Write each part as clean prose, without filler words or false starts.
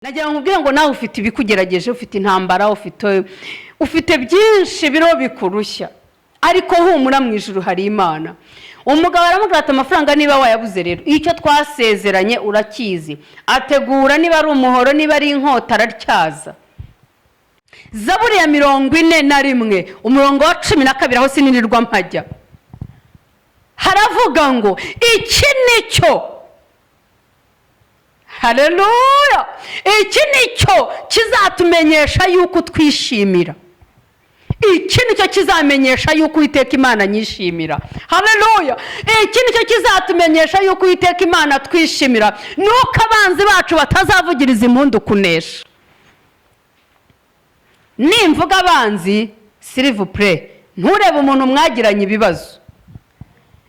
Nagira ngo nkubwire ngo nawe ufite ibikugerageje, ufite intambara, ufite byinshi biriho bikurushya, ariko humura, mu ijuru hari Imana. Umugabo aramubwira ati: "Amafaranga niba wayabuze rero, icyo twasezeranye urakizi." Ategura niba ari umuhoro, niba ari inkota, aratyaza. Zaburi ya 41, umurongo wa 12, aho sinirirwa mpajya, haravuga ngo iki ni cyo, hareruya, iki ni cyo kizatumenyesha yuko twishimira, iki ni cyo kizamenyesha yuko Uwiteka Imana nyishimira. Hareruya! Iki ni cyo kizatumenyesha yuko Uwiteka Imana twishimira, nuko abanzi bacu batazavugiriza impundu kunesha. Nimvuga abanzi, s'il vous plaît, nturebe umuntu mwagiranye ibibazo.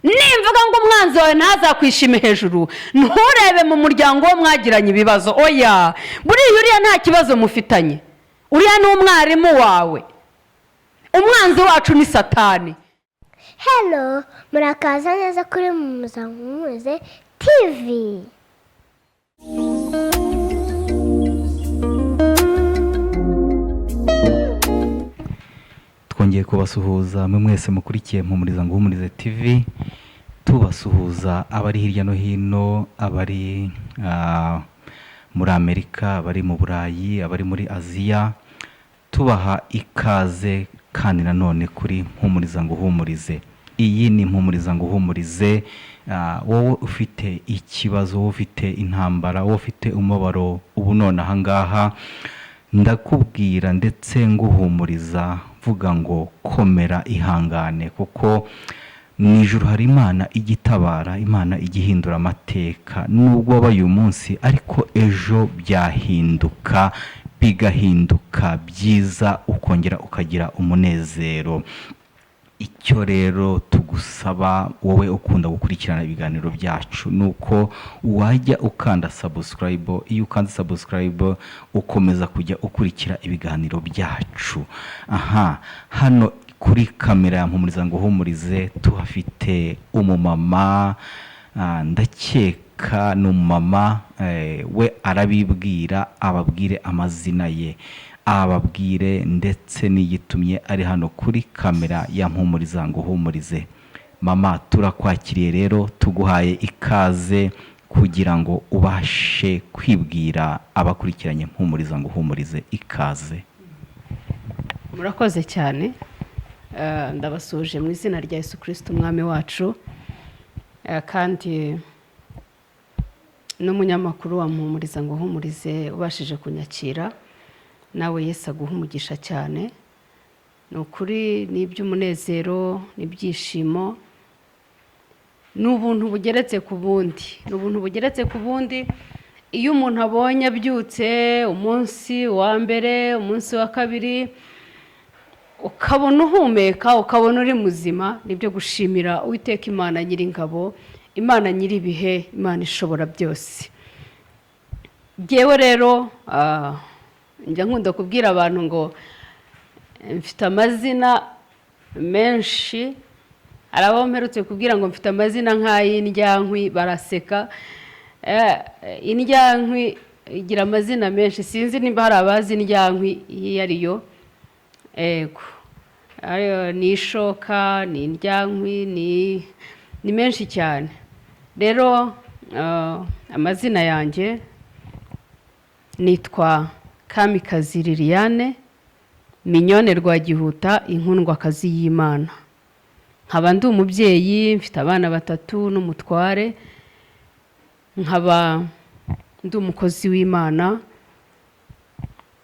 Nimvuga ngo umwanzi wawe ntazakwishime hejuru, nturebe mu muryango wo mwagiranye ibibazo. Oya, buriya uriya nta kibazo mufitanye, uriya ni umwarimu wawe. Umwanzi wacu ni Satani. Hello, murakaza neza kuri Mpumurize TV. Twongeye kubasuhuza mwe mwese mukurikiye Mpumuriza ngo Uhumurize TV. Tubasuhuza abari hirya no hino, abari muri Amerika, abari mu Burayi, abari muri Aziya, tubaha ikaze kandi nanone kuri Mpumuriza ngo Uhumurize. Iyi ni Mpumuriza ngo Uhumurize. Wowe ufite ikibazo, wowe ufite intambara, wowe ufite umubabaro ubu none aha ngaha, ndakubwira ndetse nguhumuriza mvuga ngo komera, ihangane, kuko mu ijuru hari Imana ijya itabara, Imana ijya ihindura amateka. Nubwo wabaye uyu munsi, ariko ejo byahinduka, bigahinduka byiza, ukongera ukagira umunezero. Icyo rero tugusaba, wowe ukunda gukurikirana ibiganiro byacu, ni uko wajya ukanda subscribe. Iyo ukanze subscribe, ukomeza kujya ukurikira ibiganiro byacu. Aha hano kuri kamera ya Mpumuriza ngo Uhumurize tuhafite umumama, ndakeka ni umumama, we arabibwira, ababwire amazina ye, ababwire ndetse n'igitumye ari hano kuri kamera ya Mpumuriza ngo Uhumurize. Mama, turakwakiriye rero, tuguhaye ikaze kugira ngo ubashe kwibwira abakurikiranye Mpumuriza ngo Uhumurize. Ikaze. Murakoze cyane. Ndabasuhuje mu izina rya Yesu Kirisiti Umwami wacu. Kandi n'umunyamakuru wa Mpumuriza ngo Uhumurize ubashije kunyakira, nawe Yesu aguha umugisha cyane. Ni ukuri, ni iby'umunezero, ni ibyishimo, ni ubuntu bugeretse ku bundi, ni ubuntu bugeretse ku bundi. Iyo umuntu abonye abyutse umunsi wa mbere, umunsi wa kabiri, ukabona uhumeka, ukabona uri muzima, nibyo gushimira Uwiteka Imana Nyiringabo, Imana Nyir'ibihe, Imana ishobora byose. Ngewe rero njya nkunda kubwira abantu ngo mfite amazina menshi. Hari abo mperutse kubwira ngo mfite amazina nk'ay'indyankwi, baraseka. Indyankwi igira amazina menshi, sinzi nimba hari abazi indyankwi iyo ari yo. Ego, ariyo ni ishoka, ni indyankwi, ni menshi cyane. Rero amazina yanjye nitwa Kamikazi Liliane Mignone Rwagihuta, inkundwakazi y'Imana. Nkaba ndi umubyeyi, mfite abana batatu n'umutware, nkaba ndi umukozi w'Imana.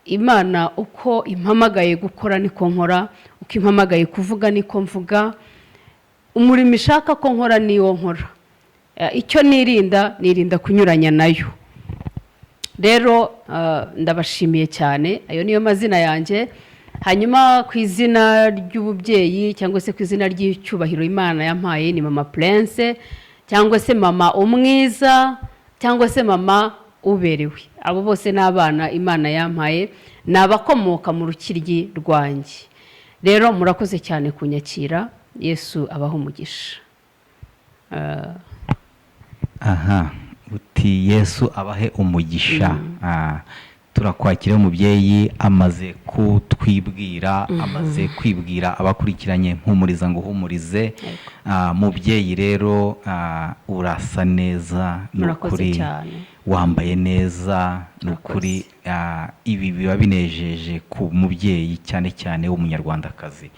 Imana uko impamagaye gukora niko nkora, uko impamagaye kuvuga niko mvuga, umurimo ishaka ko nkora niwo nkora. Icyo nirinda, nirinda kunyuranya nayo. Rero ndabashimiye cyane, ayo niyo mazina yanjye. Hanyuma ku izina ry'ububyeyi cyangwa se ku izina ry'icyubahiro Imana yampaye ni Mama Prince, cyangwa se Mama Umwiza, cyangwa se Mama Uberewe. Abo bose ni abana Imana yampaye, ni abakomoka mu rukiryi rwanjye. Rero murakoze cyane kunyakira, Yesu abaha umugisha. Aha uti Yesu abahe umugisha. Turakwakira umubyeyi amaze kutwibwira, amaze kwibwira abakurikiranye Mpumuriza ngo uhumurize. Mubyeyi rero, urasa neza ni Murakoze ukuri. cyane. Wambaye neza ni ukuri. Ibi biba binejeje ku mubyeyi, cyane cyane w'umunyarwandakazi.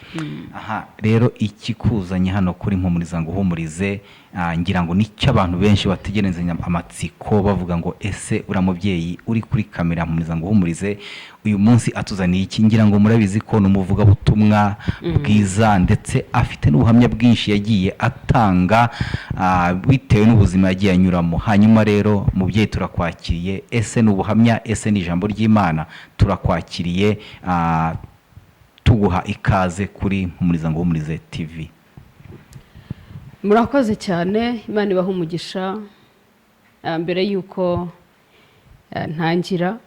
Aha rero ikikuzanye hano kuri Mpumuriza ngo uhumurize, ngira ngo nicyo abantu benshi bategerezanya amatsiko, bavuga ngo: "Ese uriya mubyeyi uri kuri kamera Mpumuriza ngo uhumurize uyu munsi atuzaniye iki?" Ngira ngo murabizi ko ni umuvugabutumwa bwiza, ndetse afite n'ubuhamya bwinshi yagiye atanga bitewe n'ubuzima yagiye anyuramo. Hanyuma rero mubyeyi, turakwakiriye. Ese ni ubuhamya? Ese ni ijambo ry'Imana? Turakwakiriye, tuguha ikaze kuri Mpumuriza ngo uhumurize TV. Murakoze cyane, Imana ibaha umugisha. Mbere y'uko ntangira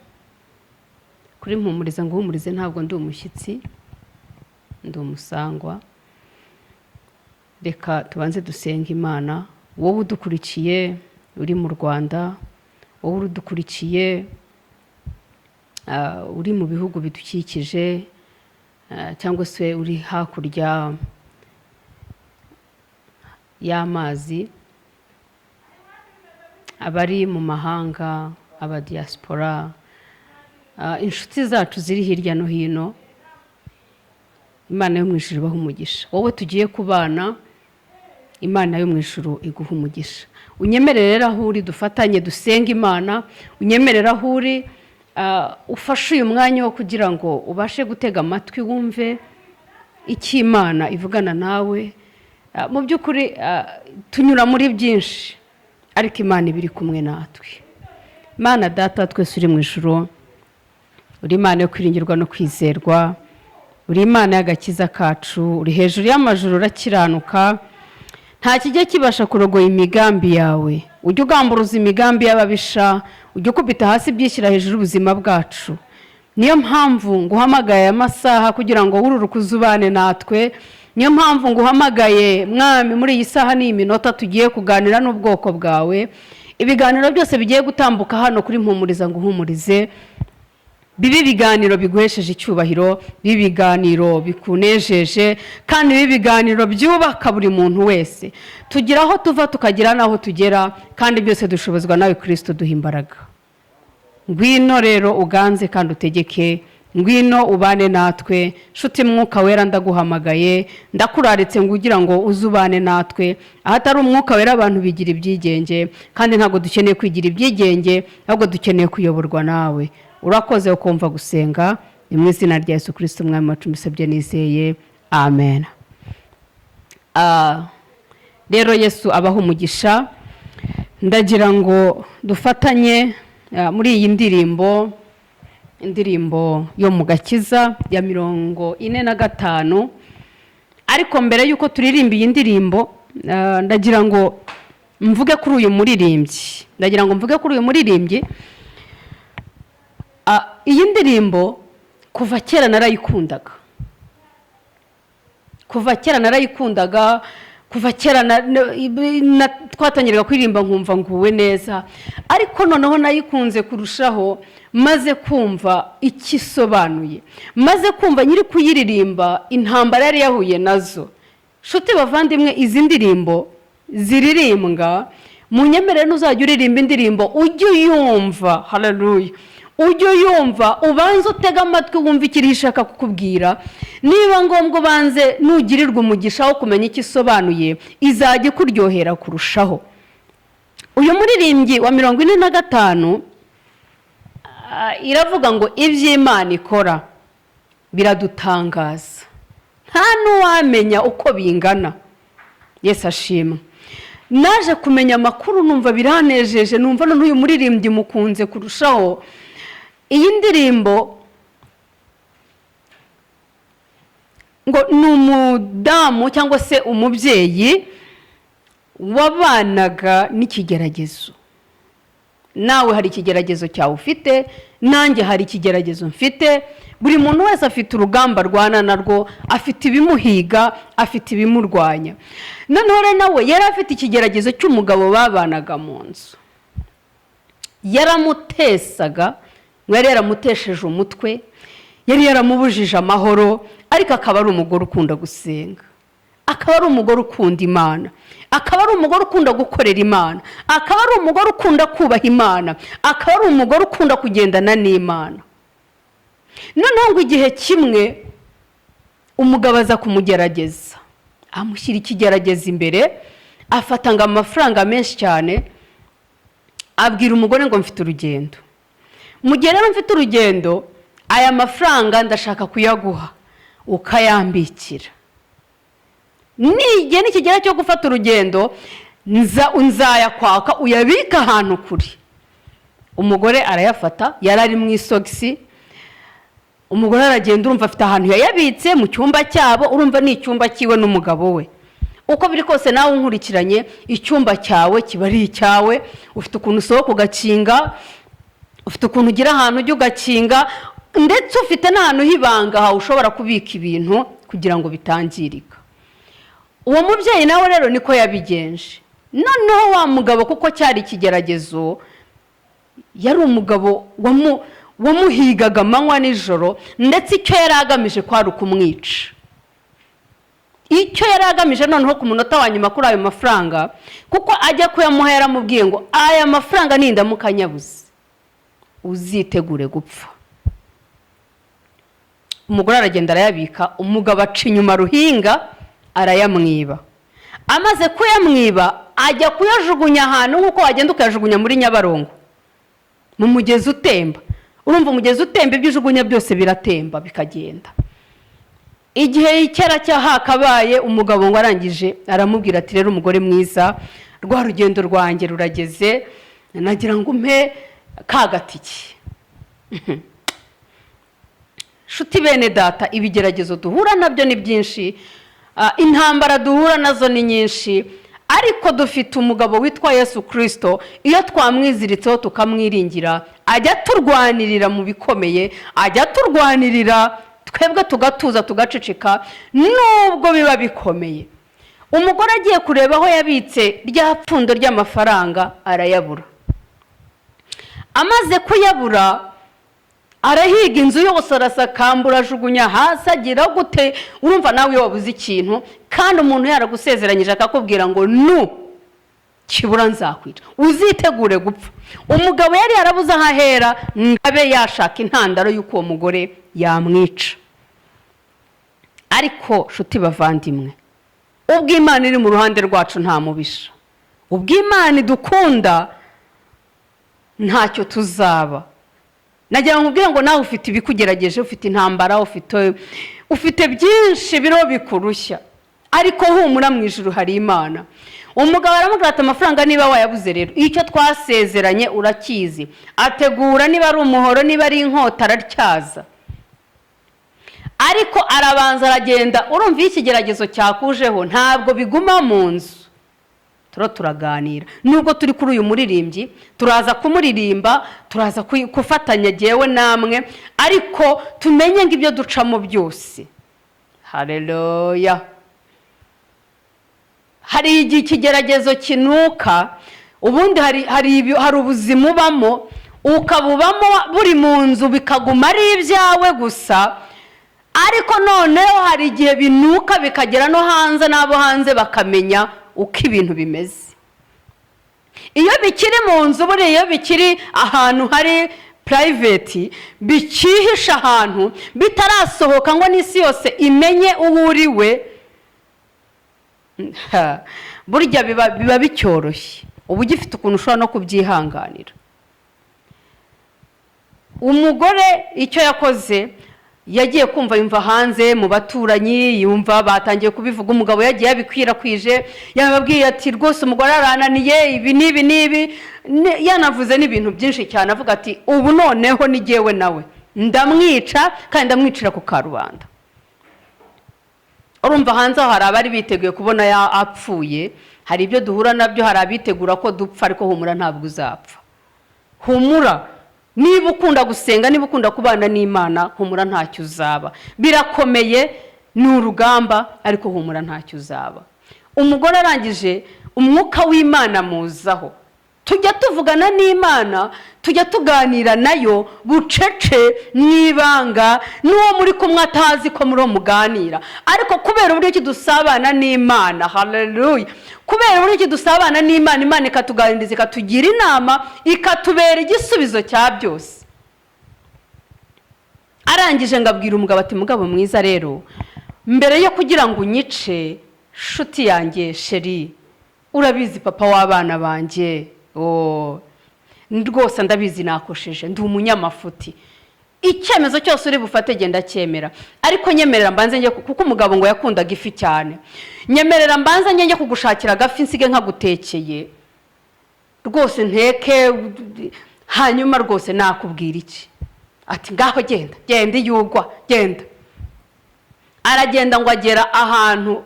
kuri Mpumuriza ngo uhumurize, ntabwo ndi umushyitsi, ndi umusangwa. Reka tubanze dusenga Imana. Wowe udukurikiye uri mu Rwanda, wowe udukurikiye uri mu bihugu bidukikije, cyangwa se uri hakurya y'amazi, abari mu mahanga, aba diaspora, inshuti zacu ziri hirya no hino, Imana yo mu ijuru ibaha umugisha. Wowe tugiye kubana, Imana yo mu ijuru iguha umugisha. Unyemerere rero aho uri dufatanye dusenga Imana. Unyemerere aho uri, ufashe uyu mwanya wo kugira ngo ubashe gutega amatwi, wumve icyo Imana ivugana nawe. Mu by'ukuri tunyura muri byinshi, ariko Imana iba iri kumwe natwe. Imana Data twese uri mu ijuru, uri Imana yo kwiringirwa no kwizerwa, uri Imana y'agakiza kacu, uri hejuru y'amajuru, urakiranuka, nta kijya kibasha kurogoya imigambi yawe. Ujya ugamburuza imigambi y'ababisha, ujya ukubita hasi ibyishyira hejuru y'ubuzima bwacu. Niyo mpamvu nguhamagaye aya masaha kugira ngo wururuke uzubane natwe. Niyo mpamvu nguhamagaye, Mwami, muri iyi saha n'iyi minota tugiye kuganira n'ubwoko bwawe. Ibiganiro byose bigiye gutambuka hano kuri Mpumuriza ngo uhumurize bibe ibiganiro biguhesheje icyubahiro, bibe ibiganiro bikunejeje, kandi bibe ibiganiro byubaka buri muntu wese. Tugira aho tuva, tukagira n'aho tugera, kandi byose dushobozwa nawe Kirisito duha imbaraga. Ngwino rero uganze kandi utegeke, ngwino ubane natwe. Nshuti Mwuka Wera, ndaguhamagaye, ndakuraritse ngo ugira ngo uze ubane natwe. Ahatari Umwuka Wera abantu bigira ibyigenge, kandi ntabwo dukeneye kwigira ibyigenge, ahubwo dukeneye kuyoborwa nawe. Urakoze ukumva gusenga. Ni mu izina rya Yesu Kirisito Umwami wacu mbisabye nizeye, amen. Rero Yesu abaha umugisha. Ndagira ngo dufatanye muri iyi ndirimbo, indirimbo yo mu gakiza ya 45. Ariko mbere y'uko turirimba iyi ndirimbo, ndagira ngo mvuge kuri uyu muririmbyi. Ndagira ngo mvuge kuri uyu muririmbyi. Iyi ndirimbo kuva kera narayikundaga, kuva kera narayikundaga, kuva kera twatangiraga kuririmba nkumva nguwe neza. Ariko noneho nayikunze kurushaho maze kumva icyo isobanuye, maze kumva nyiri kuyiririmba intambara yari yahuye nazo. Nshuti bavandimwe, izi ndirimbo ziririmbwa, mu nyemerere n'uzajya uririmba indirimbo ujye uyumva, haleluya, ujye uyumva, ubanze utege amatwi wumve icyo ishaka kukubwira. Niba ngombwa ubanze, nugirirwa umugisha wo kumenya icyo isobanuye, izajya ikuryohera kurushaho. Uyu muririmbyi wa 45, iravuga ngo: "Iby'Imana ikora biradutangaza, nta n'uwamenya uko bingana." Yesu ashimwe. Naje kumenya amakuru, numva biranejeje, numva none uyu muririmbyi mukunze kurushaho. Iyi ndirimbo ngo ni umudamu cyangwa se umubyeyi wabanaga n'ikigeragezo. Nawe hari ikigeragezo cyawe ufite, nanjye hari ikigeragezo mfite. Buri muntu wese afite urugamba arwana narwo, afite ibimuhiga, afite ibimurwanya. Noneho rero nawe yari afite ikigeragezo cy'umugabo babanaga mu nzu, yaramutesaga. Ngo Ngo yari yaramutesheje umutwe, yari yaramubujije amahoro, ariko akaba ari umugore ukunda gusenga, akaba ari umugore ukunda Imana, akaba ari umugore ukunda gukorera Imana, akaba ari umugore ukunda kubaha Imana, akaba ari umugore ukunda kugendana n'Imana. Noneho ngo igihe kimwe umugabo aza kumugerageza, amushyira ikigerageza imbere, afata ngo amafaranga menshi cyane, abwira umugore ngo mfite urugendo, mu gihe rero mfite urugendo aya mafaranga ndashaka kuyaguha ukayambikira, n'igihe nikigera cyo gufata urugendo nzayakwaka uyabike ahantu kure. Umugore arayafata, yari ari mu isogisi. Umugore aragenda, urumva afite ahantu yayabitse mu cyumba cyabo, urumva ni icyumba cyiwe n'umugabo we. Uko biri kose nawe unkurikiranye, icyumba cyawe kiba ari icyawe, ufite ukuntu usohoka ugakinga, ufite ukuntu ugira ahantu ujya ugakinga, ndetse ufite n'ahantu h'ibanga hawe ushobora kubika ibintu kugira ngo bitangirika. Uwo mubyeyi nawe rero niko yabigenje. Noneho wa mugabo, kuko cyari ikigeragezo, yari umugabo wamuhigaga amanywa nijoro, ndetse icyo yari agamije kwari ukumwica. Icyo yari agamije noneho ku munota wa nyuma kuri ayo mafaranga, kuko ajya kuyamuha yaramubwiye ngo aya mafaranga nindamuka nyabuze uzitegure gupfa. Umugore aragenda arayabika, umugabo aca inyuma ruhinga arayamwiba. Amaze kuyamwiba ajya kuyajugunya ahantu nk'uko wagenda ukayajugunya muri Nyabarongo mu mugezi utemba. Urumva umugezi utemba, ibyo ujugunya byose biratemba bikagenda. Igihe kera hakabaye, umugabo ngo arangije aramubwira ati rero umugore mwiza, rwa rugendo rwanjye rurageze, nagira ngo umpe ka gatike. Nshuti bene data, ibigeragezo duhura nabyo ni byinshi, intambara duhura nazo ni nyinshi, ariko dufite umugabo witwa Yesu Kirisito. Iyo twamwiziritseho tukamwiringira, ajya aturwanirira mu bikomeye, ajya aturwanirira twebwe tugatuza tugaceceka nubwo biba bikomeye. Umugore agiye kureba aho yabitse rya pfundo ry'amafaranga arayabura. Amaze kuyabura arahiga inzu yose, arasakambura, ajugunya hasi, agira gute. Urumva nawe iyo wabuze ikintu kandi umuntu yaragusezeranyije akakubwira ngo nu kibura nzakwica, uzitegure gupfa. Umugabo yari yarabuze aho ahera ngo abe yashaka intandaro y'uko uwo mugore yamwica. Ariko nshuti bavandimwe, ubwo Imana iri mu ruhande rwacu nta mubisha, ubwo Imana idukunda ntacyo tuzaba. Nagira ngo nkubwire ngo nawe ufite ibikugerageje, ufite intambara, ufite byinshi biriho bikurushya, ariko humura, mu ijuru hari Imana. Umugabo aramubwira ati amafaranga niba wayabuze rero, icyo twasezeranye urakizi. Ategura niba ari umuhoro, niba ari inkota, aratyaza, ariko arabanza aragenda. Urumva iyo ikigeragezo cyakujeho ntabwo biguma mu nzu. Turo turaganira, nubwo turi kuri uyu muririmbyi, turaza kumuririmba, turaza gufatanya jyewe namwe, ariko tumenye ngo ibyo ducamo byose, hareruya, hari igihe ikigeragezo kinuka. Ubundi hari ubuzima ubamo, ukabubamo buri mu nzu, bikaguma ari ibyawe gusa, ariko noneho hari igihe binuka bikagera no hanze, n'abo hanze bakamenya uko ibintu bimeze. Iyo bikiri mu nzu, buriya iyo bikiri ahantu hari private, bikihisha ahantu bitarasohoka ngo n'isi yose imenye uwo uri we, burya biba bicyoroshye, uba ugifite ukuntu ushobora no kubyihanganira. Umugore icyo yakoze, yagiye kumva yumva hanze mu baturanyi, yumva batangiye kubivuga. Umugabo yagiye yabikwirakwije, yababwiye ati rwose umugore arananiye, ibi n'ibi n'ibi, yanavuze n'ibintu byinshi cyane, avuga ati ubu noneho ni jyewe nawe, ndamwica kandi ndamwicira ku karubanda. Urumva hanze aho hari abari biteguye kubona apfuye. Hari ibyo duhura nabyo, hari abitegura ko dupfa, ariko humura, ntabwo uzapfa. Humura, niba ukunda gusenga, niba ukunda kubana n'Imana, humura ntacyo uzaba. Birakomeye, ni urugamba, ariko humura ntacyo uzaba. Umugore arangije umwuka w'Imana muzaho. Tujya tuvugana n'Imana, tujya tuganira nayo bucece mu ibanga, n'uwo muri kumwe atazi ko muri uwo muganira. Ariko kubera uburyo ki dusabana n'Imana, haleluya, kubera uburyo ki dusabana n'Imana, Imana ikatuganiriza, ikatugira inama, ikatubera igisubizo cya byose. Arangije ngo abwira umugabo ati: "Mugabo mwiza rero, mbere yo kugira ngo unyice, shuti yanjye, chéri, urabizi, papa w'abana banjye, oh, rwose ndabizi nakosheje, ndi umunyamafuti. Icyemezo cyose uri bufate genda cyemera, ariko nyemerera mbanze njye," kuko umugabo ngo yakundaga ifi cyane, "nyemerera mbanze njye kugushakira agafi, nsige nkagutekeye rwose, nteke, hanyuma rwose nakubwira iki." Ati: "Ngaho genda, genda iyo ugwa, genda." Aragenda ngo agera ahantu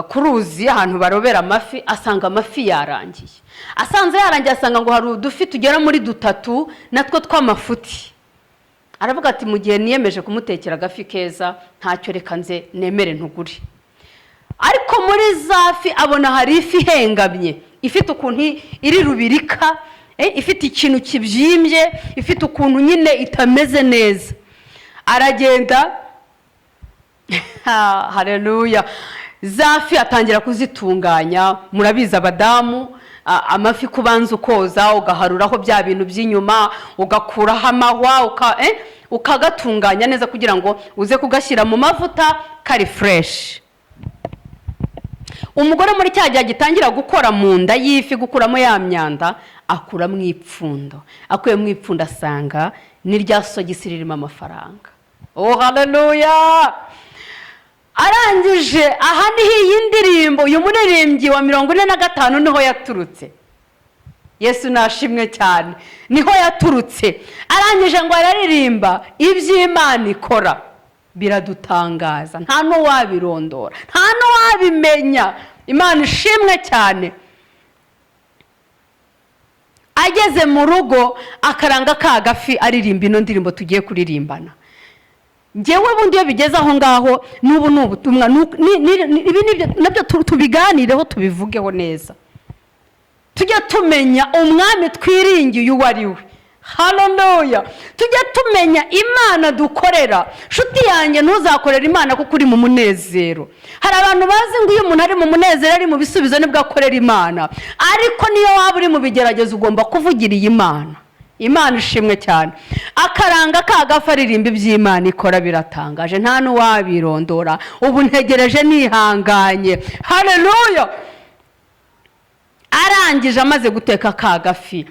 ku ruzi, ahantu barobera amafi, asanga amafi yarangiye. Asanze yarangiye, asanga ngo hari udufi tugera muri dutatu natwo tw'amafuti. Aravuga ati: "Mu gihe niyemeje kumutekera agafi keza, ntacyo, reka nze nemere ntugure." Ariko muri za fi abona hari ifi ihengamye, ifite ukuntu iri rubirika, ifite ikintu kibyimbye, ifite ukuntu nyine itameze neza. Aragenda, hareruya, za fi atangira kuzitunganya. Murabizi abadamu, amafi kubanza ukoza, ugaharuraho bya bintu by'inyuma, ugakuraho amahwa, ukagatunganya neza kugira ngo uze kugashyira mu mavuta kari fresh. Umugore muri cya gihe agitangira gukora mu nda y'ifi, gukuramo ya myanda, akuramo ipfundo. Akuyemo ipfundo, asanga ni rya sogisi ririmo amafaranga. Oh, haleluya! Arangije, aha niho iyi ndirimbo, uyu muririmbyi wa 45 niho yaturutse. Yesu nashimwe cyane, niho yaturutse. Arangije ngo araririmba: "Iby'Imana ikora biradutangaza, nta n'uwabirondora, nta n'uwabimenya." Imana ishimwe cyane. Ageze mu rugo, akaranga ka gafi, aririmba ino ndirimbo tugiye kuririmbana. Ngewe bundi iyo bigeze aho ngaho, n'ubu ni ubutumwa, ibi nibyo nabyo tubiganireho, tubivugeho neza, tujye tumenya umwami twiringiye uwo ari we. Haleluya! Tujye tumenya Imana dukorera. Nshuti yanjye, ntuzakorere Imana kuko uri mu munezero. Hari abantu bazi ngo iyo umuntu ari mu munezero, ari mu bisubizo, nibwo akorera Imana. Ariko niyo waba uri mu bigeragezo, ugomba kuvugira iyi Mana. Imana ishimwe cyane. Akaranga ka gafi, aririmba: "Iby'Imana ikora biratangaje, nta n'uwabirondora, ubu ntegereje nihanganye." Haleluya! Arangije, amaze guteka ka gafi,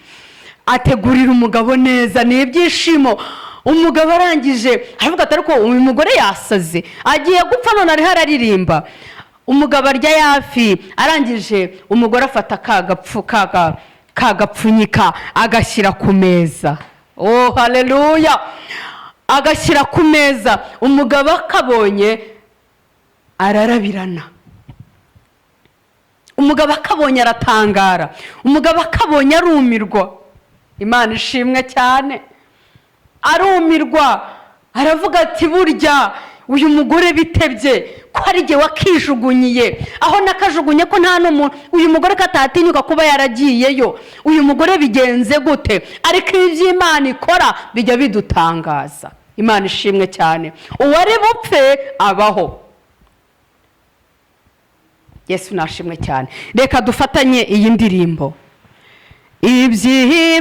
ategurira umugabo neza, ni ibyishimo. Umugabo arangije aravuga ati: "Ariko uyu mugore yasaze, agiye gupfa none ariho araririmba." Umugabo arya ya fi. Arangije, umugore afata ka gapfu ka gapfunyika, agashyira ku meza. Oh, haleluya! Agashyira ku meza. Umugabo akabonye ararabirana, umugabo akabonye aratangara, umugabo akabonye arumirwa. Imana ishimwe cyane. Arumirwa, aravuga ati: "Burya uyu mugore bitebye ko ari igihe wakijugunyiye aho nakajugunye, ko nta n'umuntu, uyu mugore ko atatinyuka kuba yaragiyeyo, uyu mugore bigenze gute?" Ariko iby'Imana ikora bijya bidutangaza. Imana ishimwe cyane. Uwari bupfe abaho. Yesu nashimwe cyane. Reka dufatanye iyi ndirimbo.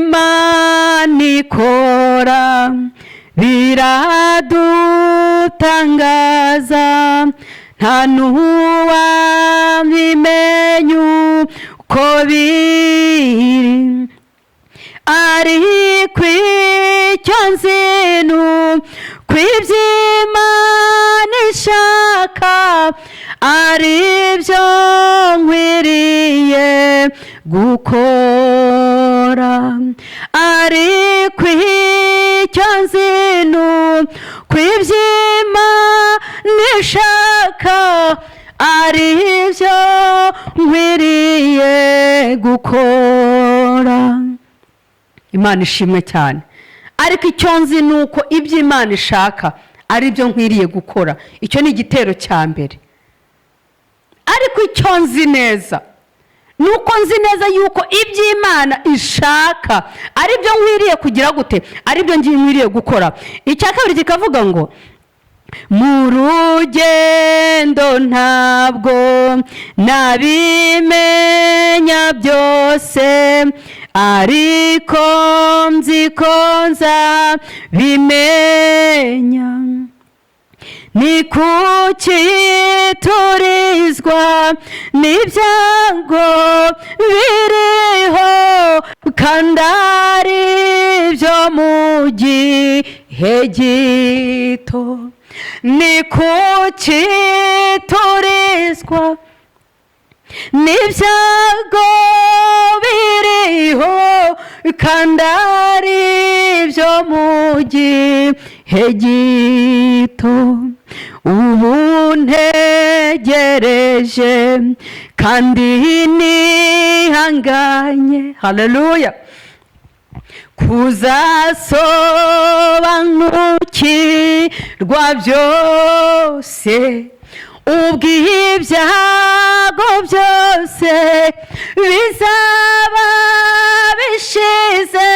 Iby'Imana ikora biradutangaza, nta n'uwabimenya uko biri, ariko icyo nzi ni uko iby'Imana ishaka ari byo nkwiriye gukora. Ariko icyo nzi ni uko iby'Imana ishaka ari byo nkwiriye gukora. Imana ishimwe cyane. Ariko icyo nzi ni uko ibyo Imana ishaka ari byo nkwiriye gukora. Icyo ni igitero cya mbere. Ariko icyo nzi neza Nuko nzi neza yuko iby'Imana ishaka ari byo nkwiriye kugira gute, ari byo nkwiriye gukora. Icya kabiri kikavuga ngo mu rugendo ntabwo nabimenya byose, ariko nzi ko nzabimenya. Ni kuki turizwa n'ibyago biriho, kandi ari byo mu gihe gito? Ni kuki turizwa n'ibyago biriho, kandi ari byo mu gihe gito? Ubu ntegereje kandi nihanganye, haleluya, kuzasobanukirwa byose, ubw'ibyago byose bizaba bishize,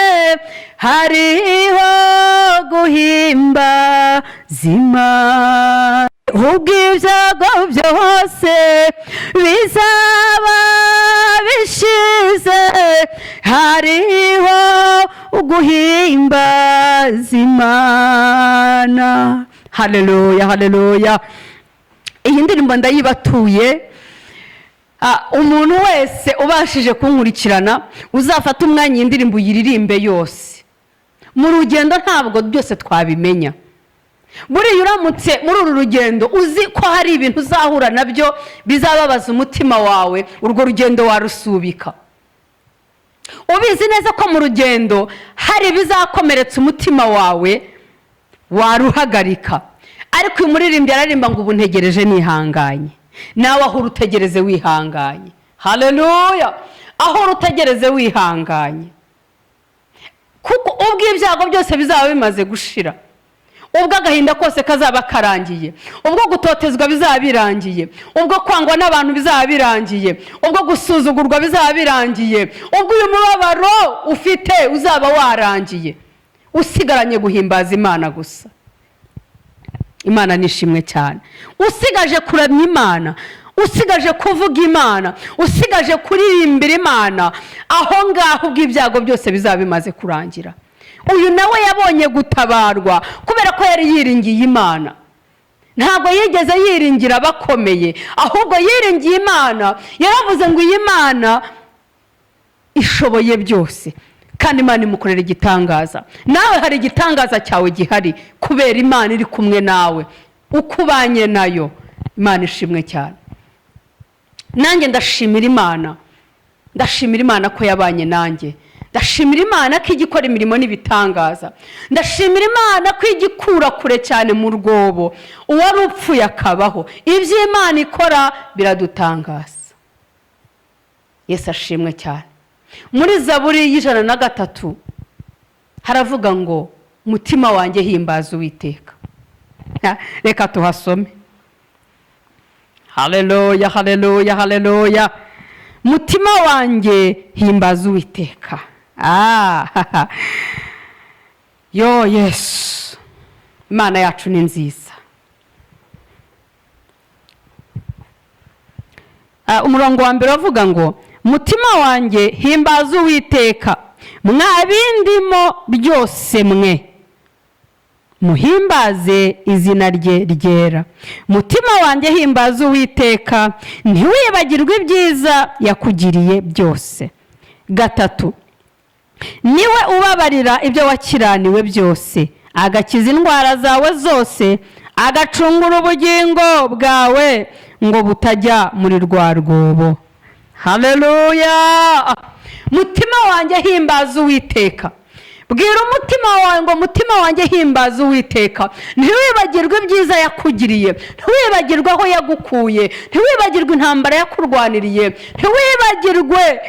hariho guhimbaza Imana. Ubw'ibyago byose bizaba bishize, hariho guhimbaza Imana. Haleluya, haleluya. Iyi ndirimbo ndayibatuye. Umuntu wese ubashije kunkurikirana, uzafata umwanya iyi ndirimbo uyiririmbe yose. Mu rugendo ntabwo byose twabimenya. Buriya uramutse muri uru rugendo uzi ko hari ibintu uzahura nabyo bizababaza umutima wawe, urwo rugendo warusubika. Ubizi neza ko mu rugendo hari ibizakomeretsa umutima wawe, waruhagarika. Ariko uyu muririmbyi araririmba ngo ubu ntegereje nihanganye. Nawe aho utegereze wihanganye, haleluya, aho utegereze wihanganye, kuko ubwo ibyago byose bizaba bimaze gushira, ubwo agahinda kose kazaba karangiye, ubwo gutotezwa bizaba birangiye, ubwo kwangwa n'abantu bizaba birangiye, ubwo gusuzugurwa bizaba birangiye, ubwo uyu mubabaro ufite uzaba warangiye, usigaranye guhimbaza Imana gusa. Imana nishimwe cyane. Usigaje kuramya Imana, usigaje kuvuga Imana, usigaje kuririmbira Imana, aho ngaho ubwo ibyago byose bizaba bimaze kurangira. Uyu nawe yabonye gutabarwa kubera ko yari yiringiye Imana. Ntabwo yigeze yiringira abakomeye, ahubwo yiringiye Imana. Yaravuze ngo iyi Mana ishoboye byose, kandi Imana imukorera igitangaza. Nawe hari igitangaza cyawe gihari kubera Imana iri kumwe nawe, uko ubanye nayo. Imana ishimwe cyane. Nanjye ndashimira Imana, ndashimira Imana ko yabanye nanjye, ndashimira Imana ko ijya ikora imirimo n'ibitangaza, ndashimira Imana ko ijya ikura kure cyane mu rwobo uwari upfuye akabaho. Ibyo Imana ikora biradutangaza. Yesu ashimwe cyane. Muri Zaburi y'103 haravuga ngo mutima wanjye himbaza Uwiteka. Reka tuhasome. Haleluya, haleluya, haleluya. Mutima wanjye himbaza Uwiteka. Yo Yesu, Imana yacu ni nziza. Umurongo wa mbere uravuga ngo mutima wanjye himbaza Uwiteka, mwa bindimo byose mwe muhimbaze izina rye ryera. Mutima wanjye himbaza Uwiteka, ntiwibagirwe ibyiza yakugiriye byose. 3, niwe ubabarira ibyo wakiraniwe byose, agakiza indwara zawe zose, agacungura ubugingo bwawe ngo butajya muri rwa rwobo. Haleluya. Mutima wanjye himbaza Uwiteka. Bwira umutima wawe ngo mutima wanjye himbaza Uwiteka, ntiwibagirwe ibyiza yakugiriye, ntiwibagirwe aho yagukuye, ntiwibagirwe intambara yakurwaniriye, ntiwibagirwe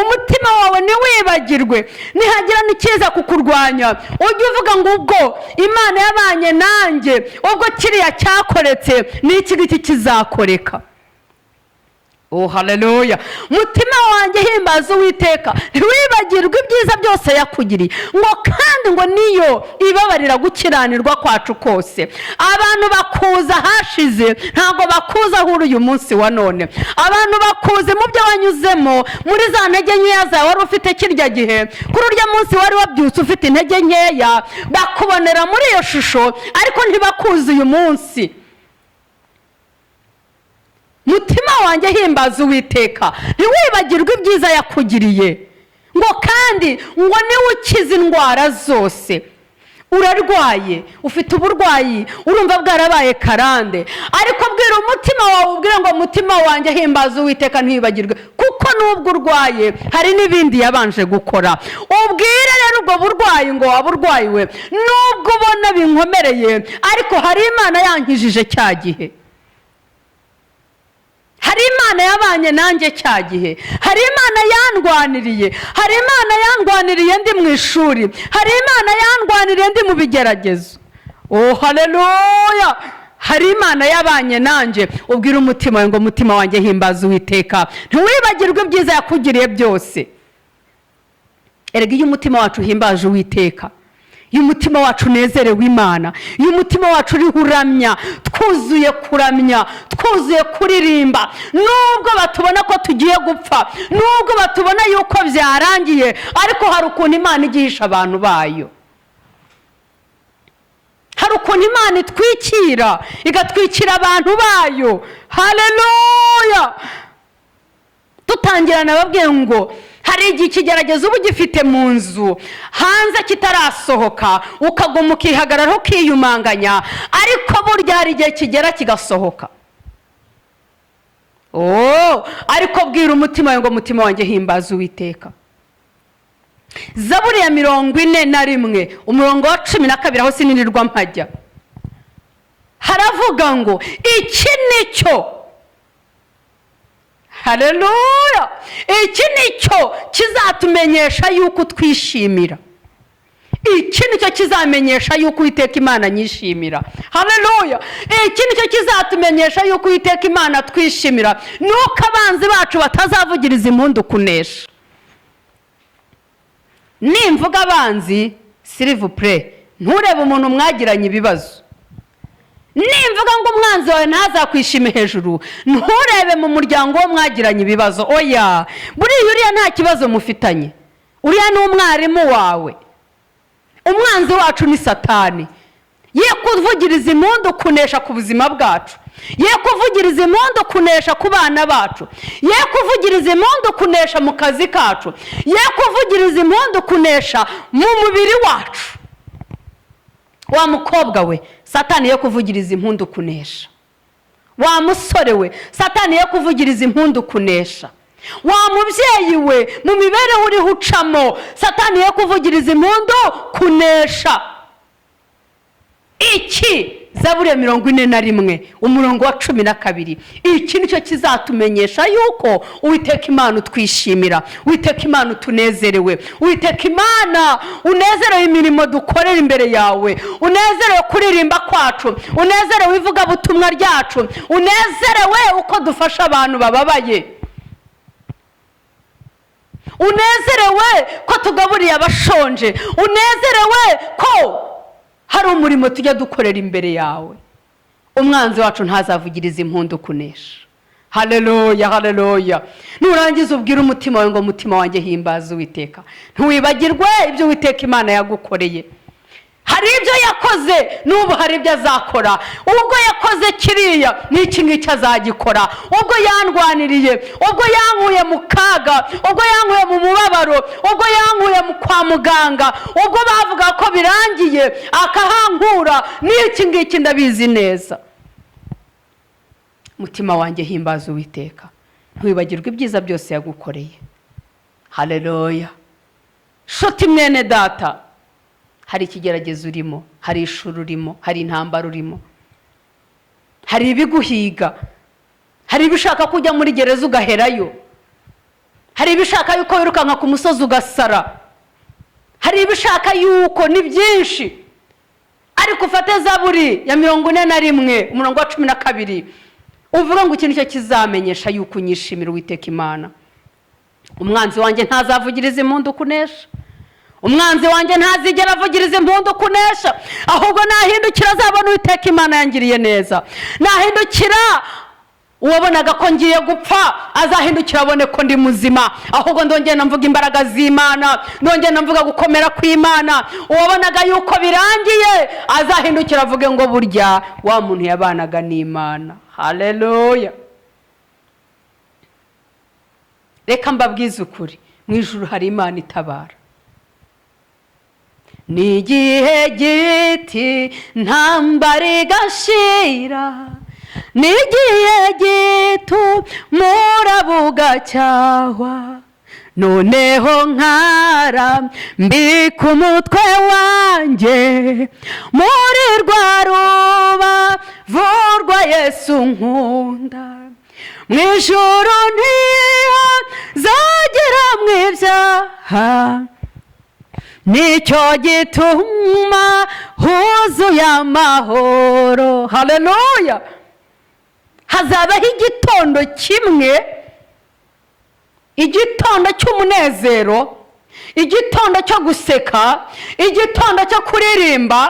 umutima wawe, ntiwibagirwe. Nihagira n'ikiza kukurwanya, ujye uvuga ngo ubwo Imana yabanye nanjye, ubwo kiriya cyakoretse n'iki ngiki kizakoreka. Oh, haleluya! Mutima wanjye, himbaza Uwiteka, ntiwibagirwe ibyiza byose yakugiriye. Ngo kandi ngo niyo ibabarira gukiranirwa kwacu kose. Abantu bakuza hashize, ntabwo bakuza aho uri uyu munsi wa none. Abantu bakuze mu byo wanyuzemo, muri za ntege nkeya zawe wari ufite kirya gihe, kuri urya munsi wari wabyutse ufite intege nkeya, bakubonera muri iyo shusho, ariko ntibakuze uyu munsi. Mutima wanjye, himbaza Uwiteka, ntiwibagirwe ibyiza yakugiriye. Ngo kandi ngo niwe ukiza indwara zose. Urarwaye, ufite uburwayi, urumva bwarabaye karande, ariko bwira umutima wawe, ubwire ngo: "Mutima wanjye, himbaza Uwiteka, ntiwibagirwe," kuko nubwo urwaye hari n'ibindi yabanje gukora. Ubwire rero ubwo burwayi ngo: "Waba urwaye we, nubwo ubona binkomereye, ariko hari Imana yankijije cya gihe, hari Imana yabanye nanjye cya gihe, hari Imana yandwaniriye, hari Imana yandwaniriye ndi mu ishuri, hari Imana yandwaniriye ndi mu bigeragezo." Oh, haleluya! Hari Imana yabanye nanjye. Ubwira umutima wawe ngo: "Mutima wanjye, himbaza Uwiteka, ntiwibagirwe ibyiza yakugiriye byose." Erega iyo umutima wacu uhimbaje Uwiteka, iyo umutima wacu unezerewe Imana, iyo umutima wacu uriho uramya, twuzuye kuramya, twuzuye kuririmba, nubwo batubona ko tugiye gupfa, nubwo batubona yuko byarangiye, ariko hari ukuntu Imana igihisha abantu bayo, hari ukuntu Imana itwikira, igatwikira abantu bayo. Haleluya! Dutangirana babwiye ngo hari igihe ikigeragezo uba ugifite mu nzu, hanze kitarasohoka, ukaguma ukihagararaho, ukiyumanganya, ariko burya hari igihe kigera kigasohoka. Oh, ariko bwira umutima wawe ngo: "Mutima wanjye, himbaza Uwiteka." Zaburi ya 41, umurongo wa 12, aho sinirirwa mpajya, haravuga ngo iki ni cyo, haleluya, iki ni cyo kizatumenyesha yuko utwishimira. Iki ni cyo kizamenyesha yuko Uwiteka Imana anyishimira. Haleluya! Iki ni cyo kizatumenyesha yuko Uwiteka Imana twishimira, nuko abanzi bacu batazavugiriza impundu kunesha. Nimvuga abanzi, s'il vous plaît, nturebe umuntu mwagiranye ibibazo. Nimvuga ngo umwanzi wawe ntazakwishime hejuru, nturebe mu muryango wo mwagiranye ibibazo. Oya, buriya uriya nta kibazo mufitanye, uriya ni umwarimu wawe. Umwanzi wacu ni Satani. Ye kuvugiriza impundu kunesha ku buzima bwacu, ye kuvugiriza impundu kunesha ku bana bacu, ye kuvugiriza impundu kunesha mu kazi kacu, ye kuvugiriza impundu kunesha mu mubiri wacu. Wa mukobwa we, Satani ye kuvugiriza impundu kunesha. Wa musore we, Satani ye kuvugiriza impundu kunesha. Wa mubyeyi we, mu mibereho uriho ucamo, Satani ye kuvugiriza impundu kunesha. Iki, Zaburi ya 41, umurongo wa 12, iki nicyo kizatumenyesha yuko Uwiteka Imana utwishimira, Uwiteka Imana utunezerewe, Uwiteka Imana unezerewe imirimo dukorera imbere yawe, unezerewe kuririmba kwacu, unezerewe ivugabutumwa ryacu, unezerewe uko dufasha abantu bababaye, unezerewe ko tugaburiye abashonje, unezerewe ko hari umurimo tujya dukorera imbere yawe. Umwanzi wacu ntazavugirize impundu kunesha. Haleluya, haleluya! Nurangiza ubwire umutima wawe ngo: "Mutima wanjye, himbaza Uwiteka, ntiwibagirwe ibyo Uwiteka Imana yagukoreye." Hari ibyo yakoze, n'ubu hari ibyo azakora. Ubwo yakoze kiriya, n'iki ngiki azagikora. Ubwo yandwaniriye, ubwo yankuye mu kaga, ubwo yankuye mu mubabaro, ubwo yankuye kwa muganga, ubwo bavuga ko birangiye akahankura, n'iki ngiki ndabizi neza. Mutima wanjye, himbaza Uwiteka, ntiwibagirwe ibyiza byose yagukoreye. Haleluya! Shuti mwene data, hari ikigeragezo urimo, hari ishuri urimo, hari intambara urimo, hari ibiguhiga, hari ibishaka ko ujya muri gereza ugaherayo, hari ibishaka yuko wirukanka ku musozi ugasara, hari ibishaka yuko ni byinshi. Ariko ufate Zaburi ya 41, umurongo wa 12. Uvuga ngo iki nicyo kizamenyesha yuko unyishimira, Uwiteka Imana. Umwanzi wanjye ntazavugiriza impundu kunesha. Umwanzi wanjye ntazigera avugiriza impundu kunesha, ahubwo nahindukira azabona Uwiteka Imana yangiriye neza. Nahindukira, uwabonaga ko ngiye gupfa azahindukira abone ko ndi muzima. Ahubwo ndongera mvuga imbaraga z'Imana, ndongera mvuga gukomera kw'Imana. Uwabonaga yuko birangiye azahindukira avuge ngo burya wa muntu yabanaga n'Imana. Haleluya! Reka mbabwize ukuri, mu ijuru hari Imana itabara. Ni igihe giti ntambara igashira, ni igihe gito murabuga cyahwa, noneho nkara mbika umutwe wanjye muri rwa rubavu rwa Yesu nkunda. Mu ijuru ntihazagera mu ibyaha, nicyo gituma huzuye amahoro. Haleluya! Hazabaho igitondo kimwe, igitondo cy'umunezero, igitondo cyo guseka, igitondo cyo kuririmba,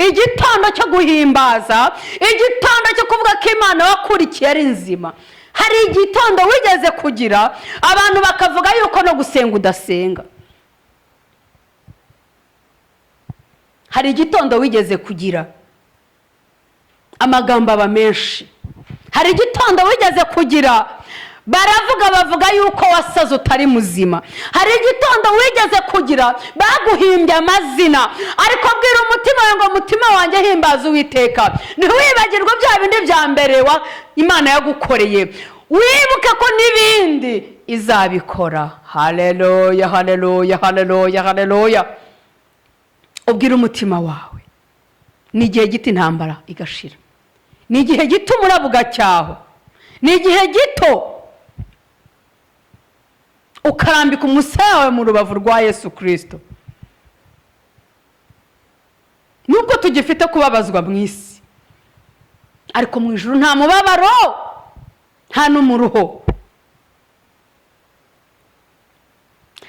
igitondo cyo guhimbaza, igitondo cyo kuvuga ko Imana wakurikiye ari nzima. Hari igitondo wigeze kugira abantu bakavuga yuko no gusenga udasenga. Hari igitondo wigeze kugira amagambo aba menshi. Hari igitondo wigeze kugira baravuga bavuga yuko wasaze utari muzima. Hari igitondo wigeze kugira baguhimbye amazina, ariko bwira umutima wawe ngo mutima wanjye himbaza Uwiteka. Ntiwibagirwe bya bindi bya mbere Imana yagukoreye, wibuke ko n'ibindi izabikora. Haleluya, haleluya, haleluya, haleluya! Ubwira umutima wawe, ni igihe gito intambara igashira, ni igihe gito umuraba ugacyaho, ni igihe gito ukarambika umusaya wawe mu rubavu rwa Yesu Kristo. Nubwo tugifite kubabazwa mu isi, ariko mu ijuru nta mubabaro, nta n'umuruho.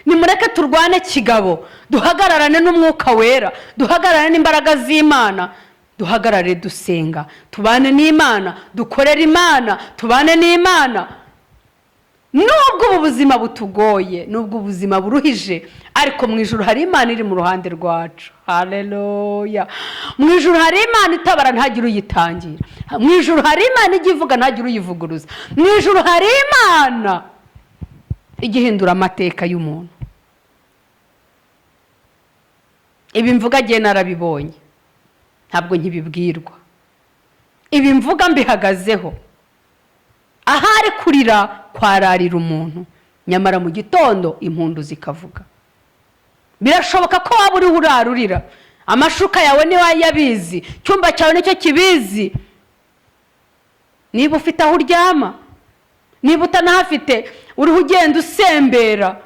Nimureke turwane kigabo, duhagararane n'umwuka wera, duhagararane n'imbaraga z'Imana, duhagarare dusenga, tubane n'Imana, dukorere Imana, tubane n'Imana. Nubwo ubu buzima butugoye, nubwo ubuzima buruhije, ariko mu ijuru hari Imana iri mu ruhande rwacu. Haleluya! Mu ijuru hari Imana itabara ntagire uyitangira. Mu ijuru hari Imana ijya ivuga ntagire uyivuguruza. Mu ijuru hari Imana ijya ihindura amateka y'umuntu. Ibi mvuga agiye narabibonye, ntabwo nkibibwirwa. Ibi mvuga mbihagazeho. Ahari kurira kwararira umuntu, nyamara mu gitondo impundu zikavuga. Birashoboka ko waba uriho urarurira, amashuka yawe niba yabizi, icyumba cyawe nicyo kibizi. Niba ufite aho uryama, niba utanahafite, uriho ugenda usembera,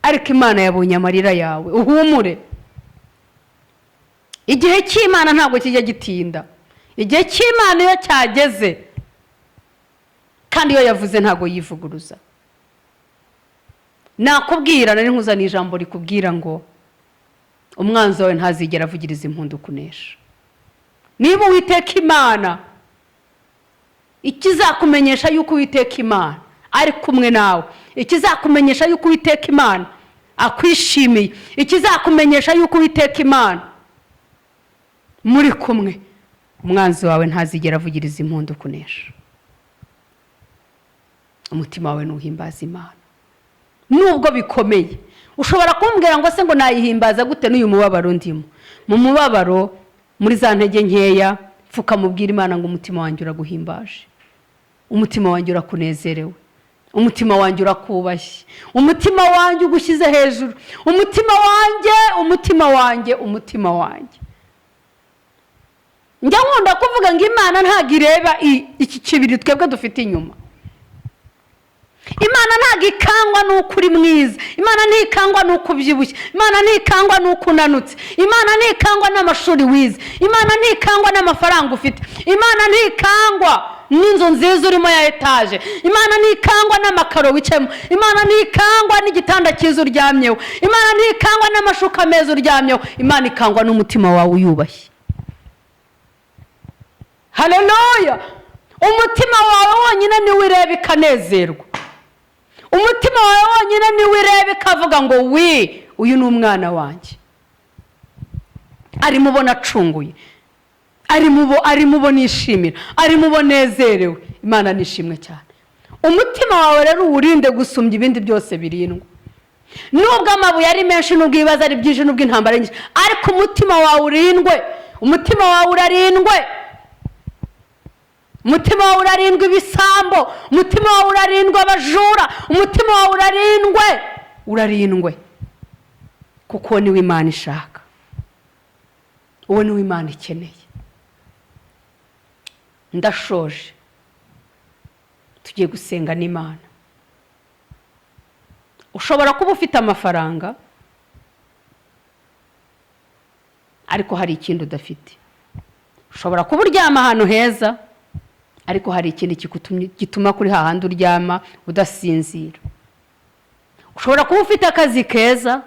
ariko Imana yabonye amarira yawe, uhumure. Igihe cy'Imana ntabwo kijya gitinda. Igihe cy'Imana iyo cyageze, kandi iyo yavuze ntabwo yivuguruza. Nakubwira nari nkuzaniye ijambo rikubwira ngo umwanzi wawe ntazigera avugiriza impundu kunesha. Niba Uwiteka Imana, ikizakumenyesha yuko Uwiteka Imana ari kumwe nawe, ikizakumenyesha yuko Uwiteka Imana akwishimiye, ikizakumenyesha yuko Uwiteka Imana muri kumwe, umwanzi wawe ntazigera avugiriza impundu kunesha. Umutima wawe nuhimbaza Imana nubwo bikomeye. Ushobora kumbwira ngo se ngo nayihimbaza gute n'uyu mubabaro ndimo? Mu mubabaro, muri za ntege nkeya, pfukamubwira Imana ngo umutima wanjye uraguhimbaje, umutima wanjye urakunezerewe, umutima wanjye urakubashye, umutima wanjye ugushyize hejuru, umutima wanjye, umutima wanjye, umutima wanjye. Njya nkunda kuvuga ngo Imana ntabwo ireba iki kibiri twebwe dufite inyuma. Imana ntabwo ikangwa n'uko uri mwiza, Imana ntikangwa n'uko ubyibushye, Imana ntikangwa n'uko unanutse, Imana ntikangwa n'amashuri wize, Imana ntikangwa n'amafaranga ufite, Imana ntikangwa n'inzu nziza urimo ya etaje, Imana ntikangwa n'amakaro wicayemo, Imana ntikangwa n'igitanda cyiza uryamyeho, Imana ntikangwa n'amashuka meza uryamyeho. Imana ikangwa n'umutima wawe uyubashye. Haleluya! Umutima wawe wonyine niwe ureba ikanezerwa. Umutima wawe wonyine niwe ureba ikavuga ngo wi, uyu ni umwana wanjye, arimo ubona acunguye, arimo ubona nishimira, arimo ubona nezerewe. Imana nishimwe cyane. Umutima wawe rero uwurinde gusumbya ibindi byose birindwa. Nubwo amabuye ari menshi, nubwo ibibazo ari byinshi, nubwo intambara ari nyinshi, ariko umutima wawe urindwe. Umutima wawe urarindwe. Umutima wawe urarindwa ibisambo, umutima wawe urarindwa abajura, umutima wawe urarindwe, urarindwe, kuko uwo niwe Imana ishaka, uwo niwe Imana ikeneye. Ndashoje, tugiye gusenga n'Imana. Ushobora kuba ufite amafaranga ariko hari ikindi udafite. Ushobora kuba uryama ahantu heza ariko hari ikindi gituma kuri hahandi uryama udasinzira. Ushobora kuba ufite akazi keza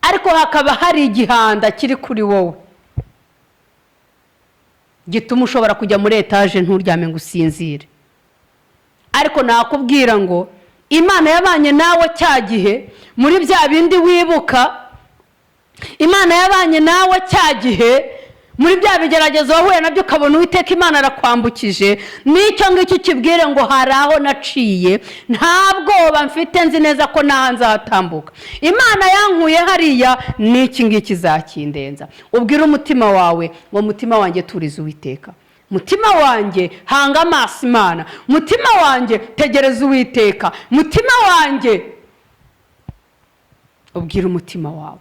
ariko hakaba hari igihanda kiri kuri wowe gituma ushobora kujya muri etaje nturyame ngo usinzire. Ariko nakubwira ngo Imana yabanye nawe cya gihe muri bya bindi wibuka, Imana yabanye nawe cya gihe muri bya bigeragezo wahuye nabyo ukabona Uwiteka Imana arakwambukije. N'icyo ngicyo ukibwire ngo hari aho naciye, nta bwoba mfite, nzi neza ko naha nzatambuka. Imana yankuye hariya, n'iki ngiki izakindenza. Ubwire umutima wawe ngo mutima wanjye turize Uwiteka, mutima wanjye hanga amaso Imana, mutima wanjye tegereza Uwiteka, mutima wanjye. Ubwire umutima wawe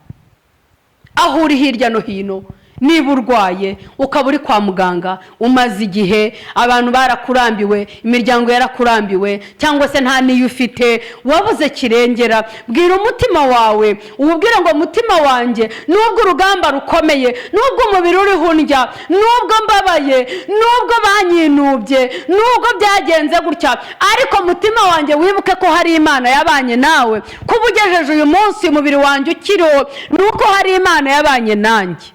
aho uri hirya no hino. Niba urwaye ukaba uri kwa muganga umaze igihe, abantu barakurambiwe, imiryango yarakurambiwe, cyangwa se nta n'iyo ufite, wabuze kirengera, bwira umutima wawe, uwubwire ngo mutima wanjye, nubwo urugamba rukomeye, nubwo umubiri uriho undya, nubwo mbabaye, nubwo banyinubye, nubwo byagenze gutya, ariko mutima wanjye wibuke ko hari Imana yabanye nawe. Kuba ugejeje uyu munsi umubiri wanjye ukiriho, nuko hari Imana yabanye nanjye.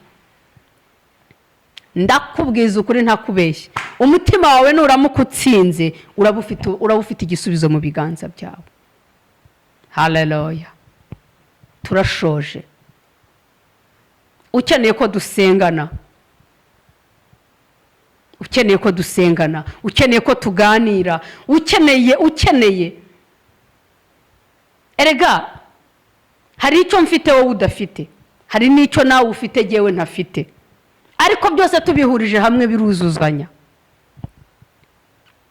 Ndakubwiza ukuri ntakubeshya, umutima wawe nuramuka utsinze uraba ufite igisubizo mu biganza byawe. Haleluya! Turashoje. Ukeneye ko dusengana, ukeneye ko dusengana, ukeneye ko tuganira, ukeneye erega hari icyo mfite wowe udafite, hari n'icyo nawe ufite jyewe ntafite, ariko byose tubihurije hamwe biruzuzanya.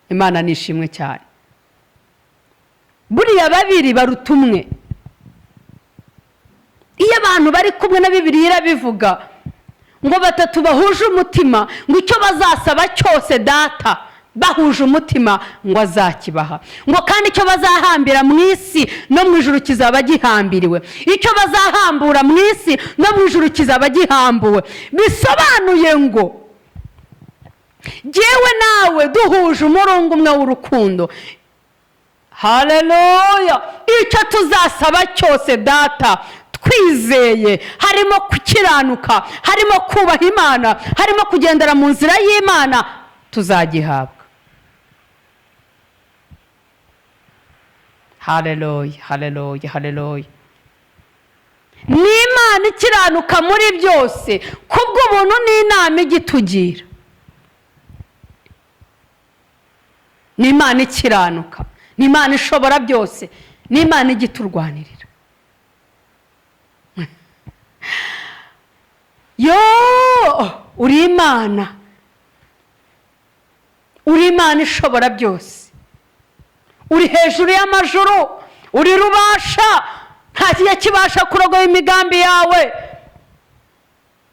Imana nishimwe cyane. Buriya babiri baruta umwe. Iyo abantu bari kumwe na Bibiliya irabivuga ngo batatu bahuje umutima, ngo icyo bazasaba cyose data bahuje umutima ngo azakibaha, ngo kandi icyo bazahambira mu isi no mu ijuru kizaba gihambiriwe, icyo bazahambura mu isi no mu ijuru kizaba gihambuwe. Bisobanuye ngo jyewe nawe duhuje umurungo umwe w'urukundo. Haleluya! Icyo tuzasaba cyose data twizeye, harimo gukiranuka, harimo kubaha Imana, harimo kugendera mu nzira y'Imana, tuzagihabwa. Haleluya, haleluya, haleluya. Ni Imana ikiranuka muri byose, kubw'ubuntu n'inama igitugira. Ni Imana ikiranuka, ni Imana ishobora byose, ni Imana igiturwanirira. Yo, uri Imana, uri Imana ishobora byose, uri hejuru y'amajuru, uri rubasha, nta kijya kibasha kurogoya imigambi yawe.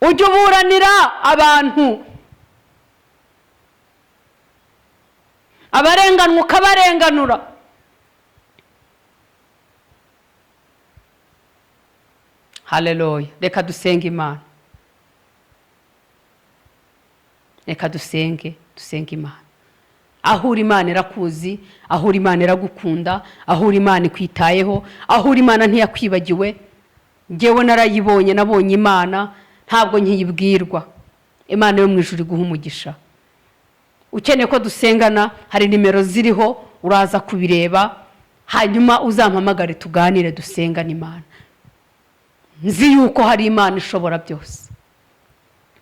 Ujya uburanira abantu, abarenganwa ukabarenganura, Haleluya. Reka dusenge Imana, reka dusenge, dusenge Imana. Aho uri Imana irakuzi, aho uri Imana iragukunda, aho uri Imana ikwitayeho, aho uri Imana ntiyakwibagiwe. Ngewe narayibonye, nabonye Imana, ntabwo nkiyibwirwa. Imana yo mu ijuru iguha umugisha. Ukeneye ko dusengana, hari nimero ziriho, uraza kubireba, hanyuma uzampamagare tuganire, dusengane Imana. Nzi yuko hari Imana ishobora byose,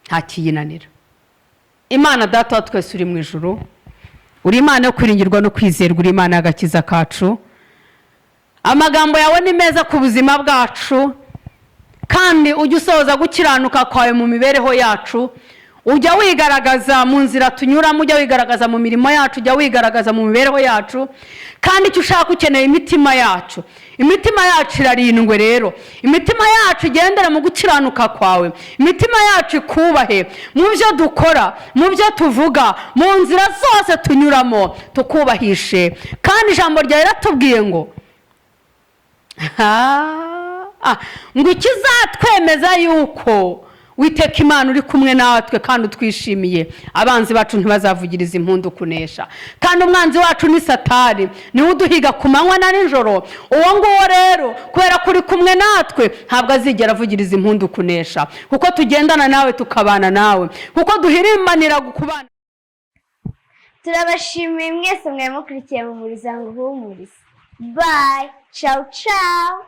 nta kiyinanira. Imana Data wa twese uri mu ijuru, uri Imana yo kwiringirwa no kwizerwa, uri Imana y'agakiza kacu. Amagambo yawe ni meza ku buzima bwacu, kandi ujya usohoza gukiranuka kwawe mu mibereho yacu. Ujya wigaragaza mu nzira tunyuramo, ujya wigaragaza mu mirimo yacu, ujya wigaragaza mu mibereho yacu. Kandi icyo ushaka, ukeneye imitima yacu. Imitima yacu irarindwe rero, imitima yacu igendere mu gukiranuka kwawe, imitima yacu ikubahe mu byo dukora, mu byo tuvuga, mu nzira zose tunyuramo, tukubahishe. Kandi ijambo ryawe riratubwiye ngo ngo ikizatwemeza yuko Witeka Imana uri kumwe natwe kandi utwishimiye, abanzi bacu ntibazavugiriza impundu kunesha. Kandi umwanzi wacu ni Satani, niwe uduhiga ku manywa na nijoro. Uwo nguwo rero, kubera ko uri kumwe natwe, ntabwo azigera avugiriza impundu kunesha, kuko tugendana nawe, tukabana nawe, kuko duhirimbanira kubana. Turabashimiye mwese mwari mukurikiye Mpumuriza Nguhumurize. Bye, ciao ciao.